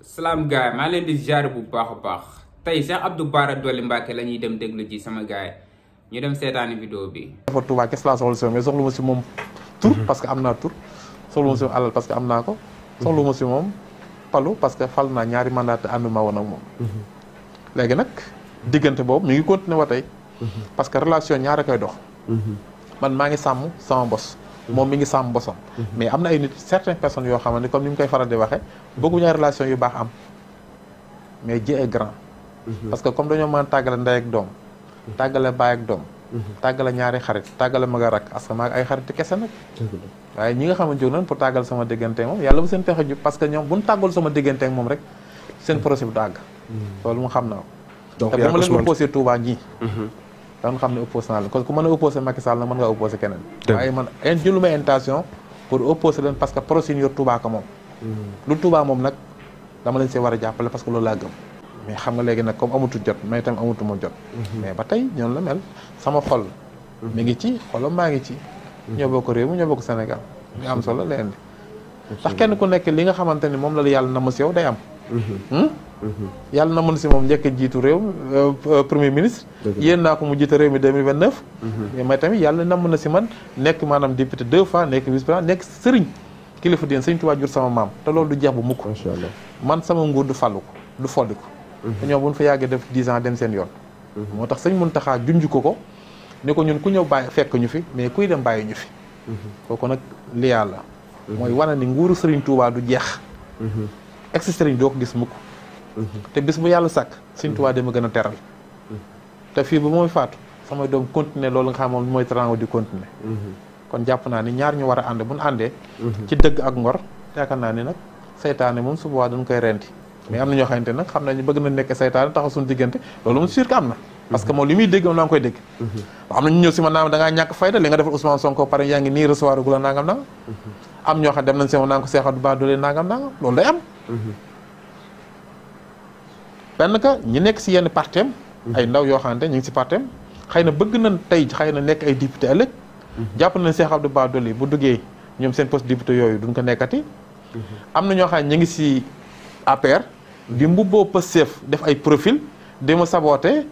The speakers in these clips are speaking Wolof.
salaam gaay maa leen di ziar bu baax a baax tey Cheikh Abdou Bara Dolly Mbacké la ñuy dem déglu ji sama gaay ñu dem seetaani vidéo bi. dafa Touba kes laa soxla si mais soxlu ma si moom tur parce que am naa tur soxlu ma si alal parce que am naa ko soxlu ma si moom palu parce que fal naa ñaari mandat te ànduma woon ak moom léegi nag diggante boobu mi ngi continuer ba tey parce que relation ñaara koy dox man maa ngi sàmm sama bos moom mi ngi sàmm bosam mais am na ay nit certaines personnes yoo xamante ni comme ni mu koy faral di waxee bëgguñu ay relation yu baax am mais Dieu est grand parce que comme dañoo mën a tàggale ndey ak doom tàggale baay ak doom tàggale ñaari xarit tàggale mag a rak parce que maa ay xarit kese nag waaye ñi nga xam ne jóg nañ pour tàggal sama diggante moom yàlla bu seen pexe jub parce que ñoom buñ tàggul sama diggante ak moom rek seen procès bu du àgg loolu mu xam naa ko te bu ma leen opposé Touba ñii danga xam ne opposé naa leen parce que ku mën a opposé Macky Sall nag mën nga opposé keneen waaye man jëluma intention pour opposé leen parce que procès yor Touba ko moom lu Touba moom nag dama leen see war a jàppale parce que loolu laa gëm mais xam nga léegi nag comme amatu jot mais itam amatu ma jot mais ba tey ñoonu la mel sama xol mi ngi ci xolam maa ngi ci ñoo bokk réew mi ñoo bokk Sénégal nga am solo leen di ndax kenn ku nekk li nga xamante ni moom la yàlla na ma si yow day am yàlla na mën si moom njëkk a jiitu réew premier ministre yéen naa ko mu jiite réew mi 2029 mais may tamit yàlla na mën na si man nekk maanaam député 2 fois nekk vice président nekk sëriñ kilifa diine sëñ Tuubaa jur sama maam te loolu du jeex bu mukk man sama nguur du fàllu ko du folli ko te ñoom bu ñu fa yàggee def 10 ans dem seen yoon moo tax sëñ Muntaxa junj ko ni ko ñun ku ñëw bàyyi fekk ñu fi mais kuy dem bàyyi ñu fi kooku nag li yàlla mooy wane ni nguuru sëriñ Tuubaa du jeex ex sëriñ doo ko gis mukk te bis bu yàlla sàkk sëriñ Tuubaa dama gën a teral te fii bu mooy faatu samay doom continuer loolu nga xam moom mooy trango di continuer kon jàpp naa ni ñaar ñu war a ànd bu ñu àndee ci dëgg ak ngor yaakaar naa ni nag saytaane moom su boobaa dañ koy rendi mais am na ñoo xamante nag xam nañu bëgg na nekk saytaane taxaw suñu diggante loolu moom sûr que am na parce que moom li muy dégg moom naa ngi koy dégg am na ñu ñëw si ma naam da ngaa ñàkk fayda li nga defal Ousmane Sonko pare yaa ngi nii recevoir gu la nangam nangam am ñoo xam dem nañ si ma naa ko Cheikh Abdou Bara Dolly nangam nangam loolu day am benn ka ñi nekk si yenn partem ay ndaw yoo xamante ñu ngi si partem xëy na bëgg nañ tey xëy na nekk ay député ëllëg jàpp nañ Cheikh Abdou Bara Dolly bu duggee ñoom seen poste député yooyu duñ ko nekkati am na ñoo xam ne ñu ngi si APR di mbubboo Pastef def ay profil di ma saboté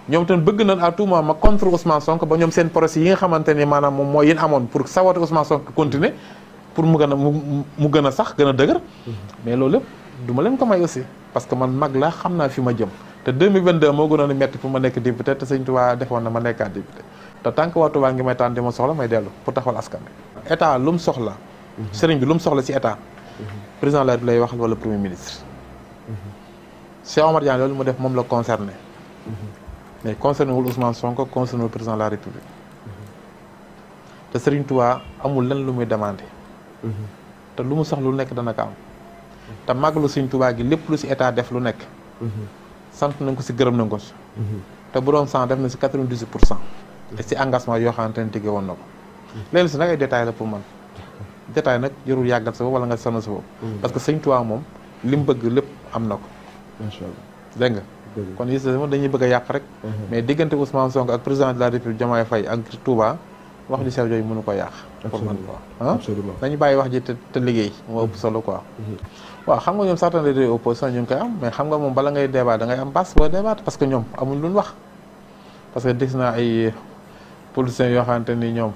ñoom tamit bëgg nañ à tout moment ma contre Ousmane Sonko ba ñoom seen procès yi nga xamante ne maanaam moom mooy yéen amoon pour saboté Ousmane Sonko continuer pour mu gën a sax gën a dëgër mais loolu lépp du ma leen ko may aussi parce que man mag laa xam naa fi ma jëm te 2022 moo gënoon a metti pour ma nekk député te sëñ Touba defoon na ma nekkaat député te tant que waa Touba ngi may tànn di ma soxla may dellu pour taxawal askan wi état lu mu soxla sëriñ bi lu mu soxla ci état président la lay waxal wala premier ministre Cheikh Omar Diagne loolu mu def moom la concerné mais concerné wul Ousmane Sonko concerné wul président de la République te Serigne Touba amul lenn lu muy demandé te lu mu soxla lu nekk dana ko am te màggalu Serigne Touba gi lépp lu si état def lu nekk sant nañ ko si gërëm nañ ko si te bu doon 100 def na si 98% te si engagement yoo xamante ne tege woon na ko léegi si nag ay détails la pour man détail nag jarul yàggal sa bopp wala nga sonn sa bopp parce que Serigne Touba moom li mu bëgg lépp am na ko macha allah dégg nga kon yi moom dañuy bëgg a yàq rek mais diggante Ousmane Sonko ak président de la République Diomaye Faye ak Touba wax ju sew jooyu mënu ko yàq pour man quoi dañu bàyyi wax ji te liggéey moo ëpp solo quoi waaw xam nga ñoom certains leaders opposition ñu ngi koy am mais xam nga moom bala ngay débat da ngay am base boo débat parce que ñoom amuñ luñ wax parce que gis naa ay politiciens yoo xamante ni ñoom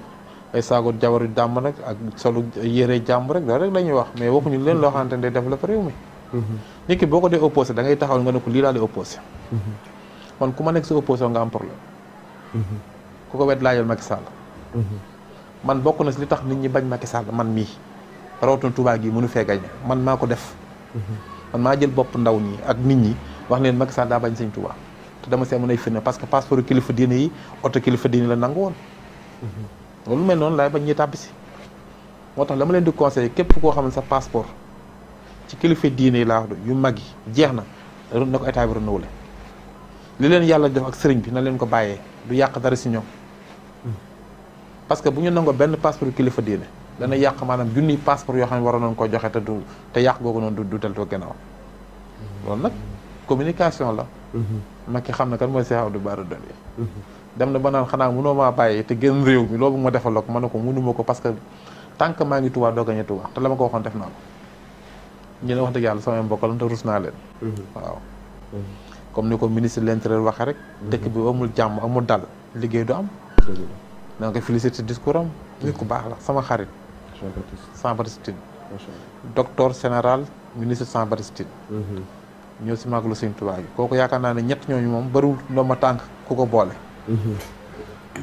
ay saago jabaru jàmm rek ak solu yére jàmm rek loolu rek la ñuy wax mais waxuñu leen loo xamante ne day développé réew mi nit ki boo ko dee opposé da ngay taxaw nga ne ko lii laa di opposé man ku ma nekk si opposé nga am problème ku ko wet laajal Macky Sall man bokk na si li tax nit ñi bañ Macky Sall man mii rawatina Touba gi mënu fee gañe man maa ko def man maa jël bopp ndaw ñi ak nit ñi wax leen Macky Sall daa bañ sëñ Touba te dama see mën ay firnde parce que passeport kilifa diine yi oto kilifa diine la nangu woon loolu mel noonu laay bañ ñuy tàbbi si moo tax la ma leen di conseillé képp koo xam ne sa passeport ci kilifa diine yi laa wax yu mag yi jeex na ko état bi renouvelé li leen yàlla def ak sëriñ bi na leen ko bàyyee du yàq dara si ñoom parce que bu ñu nangoo benn passeport kilifa diine dana yàq maanaam junniy passeport yoo xam ne waroon nañ ko joxe te yàq googu noonu du tel to gannaaw loolu nag communication la Macky xam na kan mooy Cheikh Abdou Bara Dolly dem na ba naan xanaa mënoo maa bàyyi te génn réew mi loolu ma defal ko ma ne ko mënuma ko parce que tant que maa ngi Touba doo gañe Touba te la ma ko waxoon def naa ko ñu ne wax dëgg yàlla samay mbokk la te rus naa leen. waaw. comme ni ko ministre de l'intérieur waxee rek. dëkk bi amul jàmm amul dal liggéey du am. da nga koy félicité discours am. nit ku baax la sama xarit. Jean-Baptiste Tine. docteur général ministre Jean-Baptiste Tine. ñëw si màggalu Sëñ Tuubaa gi kooku yaakaar naa ne ñett ñooñu moom bëriwul ndoom ma tànk ku ko boole.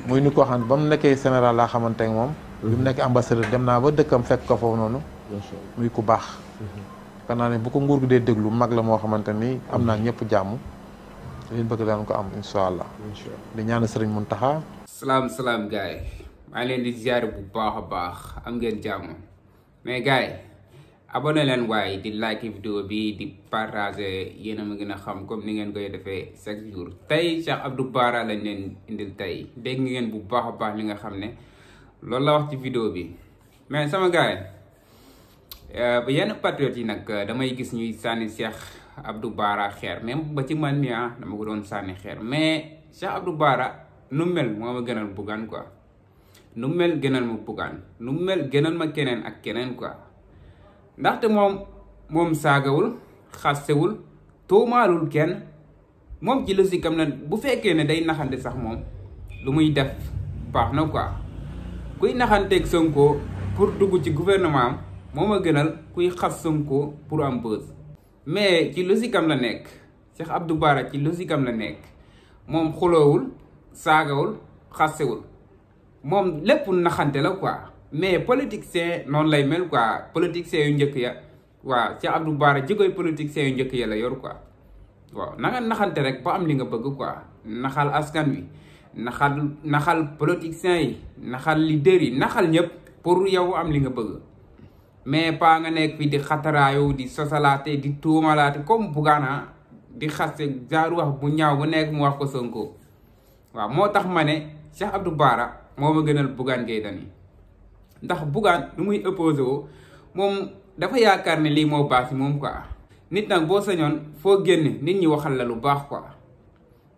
muy nit koo xam ne ba mu nekkee général laa xamante ne moom. bi mu nekkee ambassadeur dem naa ba dëkkam fekk ko foofu noonu. muy ku baax. yaakaar naa ne bu ko nguur gi dee déglu mag la moo xamante ni am naa ñëpp jàmm. li bëgg daan ko am incha allah. di ñaan Sëriñ Muntaxa. salaam gars yi maa ngi leen di ziare bu baax a baax am ngeen jàmm mais gars yi abonné leen waaye di like vidéo bi di partager yéen a ma gën a xam comme ni ngeen koy defee chaque jour. tey Cheikh Abdou Bara lañ leen indil tey dégg ngeen bu baax a baax li nga xam ne loolu la wax ci vidéo bi mais sama gars yi yenn patriotes yi nag damay gis ñuy sànni Cheikh Abdou Bara xeer même ba ci man mi dama ko doon sànni xeer mais Cheikh Abdou Bara nu mel moo ma gënal Bougane quoi nu mel gënal ma Bougane nu mel gënal ma keneen ak keneen quoi ndaxte moom saagawul xastewul tuumaalul kenn moom ci logique am na bu fekkee ne day naxante sax moom lu muy def baax na quoi kuy naxanteeg Sonko pour dugg ci gouvernement am moo ma gënal kuy xas Sonko pour am buzz mais ci logique am la nekk Cheikh Abdou Bara ci logique am la nekk moom xuloowul saagawul xastewul moom lépp naxante la quoi mais politicien noonu lay mel quoi politicien yu njëkk ya waaw Cheikh Abdou Bara jikoy politicien yu njëkk ya la yor quoi waaw na nga naxante rek ba am li nga bëgg quoi naxal askan wi naxal politiciens yi naxal leader yi naxal ñëpp pour yow am li nga bëgg mais pas nga nekk fii di xataraayu di sosalaate di tuumalaate comme Bougane di xaste genre wax bu ñaaw bu nekk mu wax ko Sonko waaw moo tax ma ne Cheikh Abdou Bara moo ma gënal Bougane Gueye Dany ndax Bougane lu muy opposé woo moom dafa yaakaar ne lii moo baax si moom quoi nit nag boo sañoon foo génn nit ñi waxal la lu baax quoi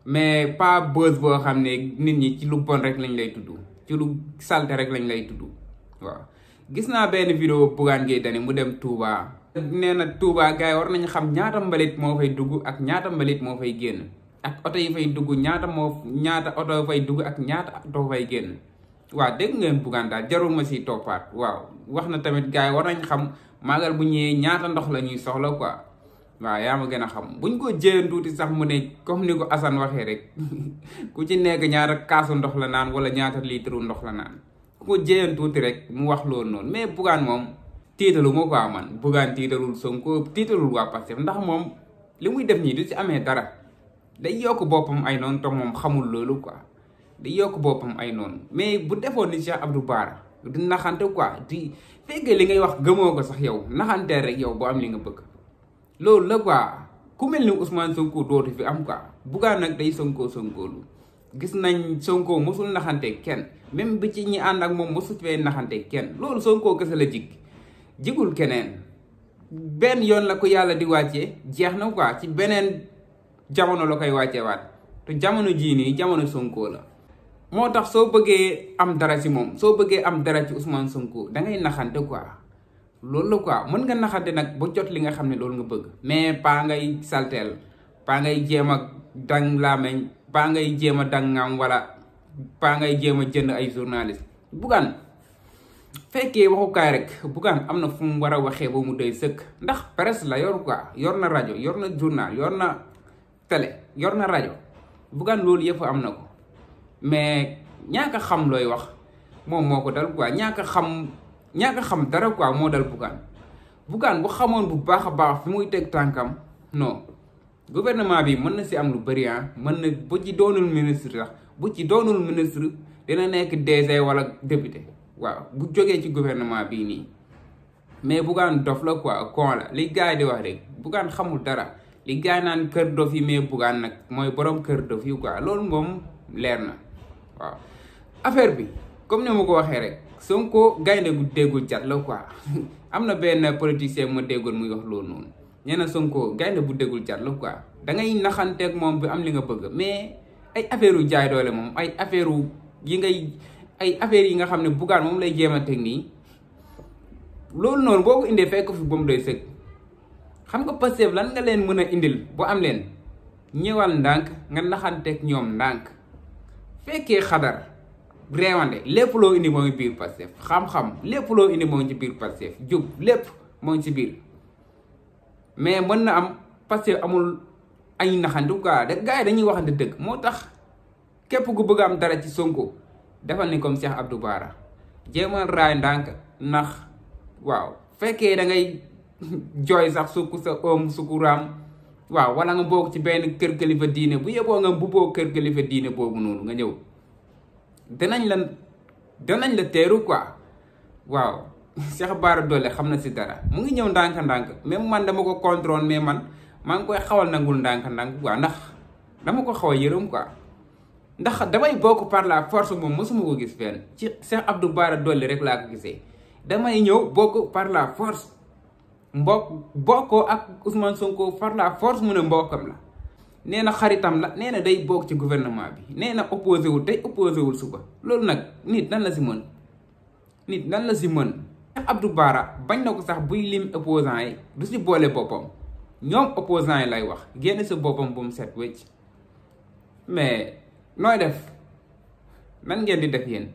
mais pas buzz boo xam ne nit ñi ci lu bon rek lañ lay tudd ci lu salte rek lañ lay tudd waaw gis naa benn vidéo Bougane Gueye Dany mu dem Touba nee na Touba gars yi war nañu xam ñaata mbalit moo fay dugg ak ñaata mbalit moo fay génn ak oto yi fay dugg ñaata oto fay dugg ak ñaata oto fay génn waaw dégg ngeen Bougane daal jarul ma si toppaat waaw wax na tamit gars yi war nañ xam maagal bu ñëwee ñaata ndox la ñuy soxla quoi waaw yaa ma gën a xam buñ ko jëyeen tuuti sax mu ne comme ni ko Assane waxee rek ku ci nekk ñaata kaasu ndox la naan wala ñaata litre ndox la naan ku ko jëyeen tuuti rek mu wax loolu noonu mais Bougane moom tiitalu ma quoi man Bougane tiitalul Sonko tiitalul waa Pastef ndax moom li muy def nii du ci amee dara day yokk boppam ay noonu te moom xamul loolu quoi day yokk boppam ay noonu mais bu defoon ni Cheikh Abdou Bara di naxante quoi di fekkee li ngay wax gëmoo ko sax yow naxantee rek yow boo am li nga bëgg loolu la quoi ku mel ni Ousmane Sonko dootu fi am quoi Bougane nag day Sonkoolu gis nañ Sonko mosul naxante kenn même bi ci ñi ànd ak moom mosul fee naxante kenn loolu Sonko kese la jigul keneen benn yoon la ko yàlla di wàccee jeex na quoi ci beneen jamono la koy wàccee waat te jamono jii nii jamono Sonko la moo tax soo bëggee am dara ci moom soo bëggee am dara ci Ousmane Sonko da ngay naxante quoi loolu la quoi mën nga naxante nag ba jot li nga xam ne loolu nga bëgg mais paa ngay salteel paa ngay jéem a dang laameñ paa ngay jéem a dangam wala paa ngay jéem a jënd ay journaliste Bougane fekkee waxukaay rek Bougane am na fu mu war a waxee ba mu doy sëkk ndax presse la yor quoi yor na rajo yor na journal yor na télé yor na rajo Bougane loolu yëpp am na ko mais ñaaka xam looy wax moom moo ko dal quoi ñaaka xam dara quoi moo dal Bougane bu xamoon bu baax a baax fi muy teg tànkam non gouvernement bi mën na si am lu bëri mën na bu ci doonul ministre sax bu ci doonul ministre dina nekk DG wala député waaw bu jógee ci gouvernement bii nii mais Bougane dof la quoi kon la li gars yi di wax rek Bougane xamul dara li gars yi naan kër dof yi mais Bougane nag mooy borom kër dof yi quoi loolu moom leer na waaw affaire bi comme ni ma ko waxee rek Sonko gaynde gu déggul jat la quoi am na benn politicien ma déggoon muy wax loolu noonu nee na Sonko gaynde bu déggul jat la quoi da ngay naxanteeg moom bi am li nga bëgg mais ay affaire yu jaay doole moom ay affaire yi nga xam ne Bougane moom lay jéem a teg nii loolu noonu boo ko indee fekk fi ba mu doy sëg xam nga Pastef lan nga leen mën a indil bu am leen ñëwal ndànk nga naxanteeg ñoom ndànk fekkee xadar réewande lépp loo indi moo ngi biir Pastef xam-xam lépp loo indi moo ngi ci biir Pastef jub lépp moo ngi ci biir mais mën na am Pastef amul ay naxantu quoi de gars yi dañuy waxante dëgg moo tax képp ku bëgg am dara ci Sonko defal ni comme Cheikh Abdou Bara jéemal raay ndànk ndax waaw fekkee da ngay jooy sax sukk sa sukuraam waaw wala nga bokk ci benn kër kilifa diine bu yeboo nga bubboo kër kilifa diine boobu noonu nga ñëw danañ la teeru quoi waaw Cheikh Bara Dolly xam na si dara mu ngi ñëw ndànk-ndànk même man dama ko contrôle mais man maa ngi koy xawal nangul ndànk-ndànk quoi ndax dama ko xaw a yërëm quoi ndax damay bokk par la force moom mosuma ko gis fenn ci Cheikh Abdou Bara Dolly rek laa ko gisee damay ñëw bokk par la force bokkoo ak Ousmane Sonko par la force mu ne mbokkam la nee na xaritam la nee na day bokk ci gouvernement bi nee na opposé wul tey opposé wul suba loolu nag nit nan la si mën nit nan la si mën Cheikh Abdou Bara bañ na ko sax buy lim opposant yi du si boole boppam ñoom opposant yi lay wax génn si boppam bu mu set wecc mais nooy def nan ngeen di def yéen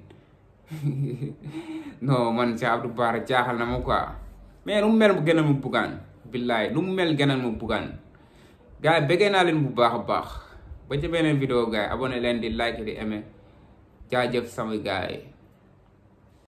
non man Cheikh Abdou Bara jaaxal na ma quoi mais lu mu mel gënal ma buggaan billaay lu mu mel gënal ma buggaan gars yi bëggee naa leen bu baax a baax ba ci beneen vidéo gars yi abonné leen di like di aimer jaajëf sama gars yi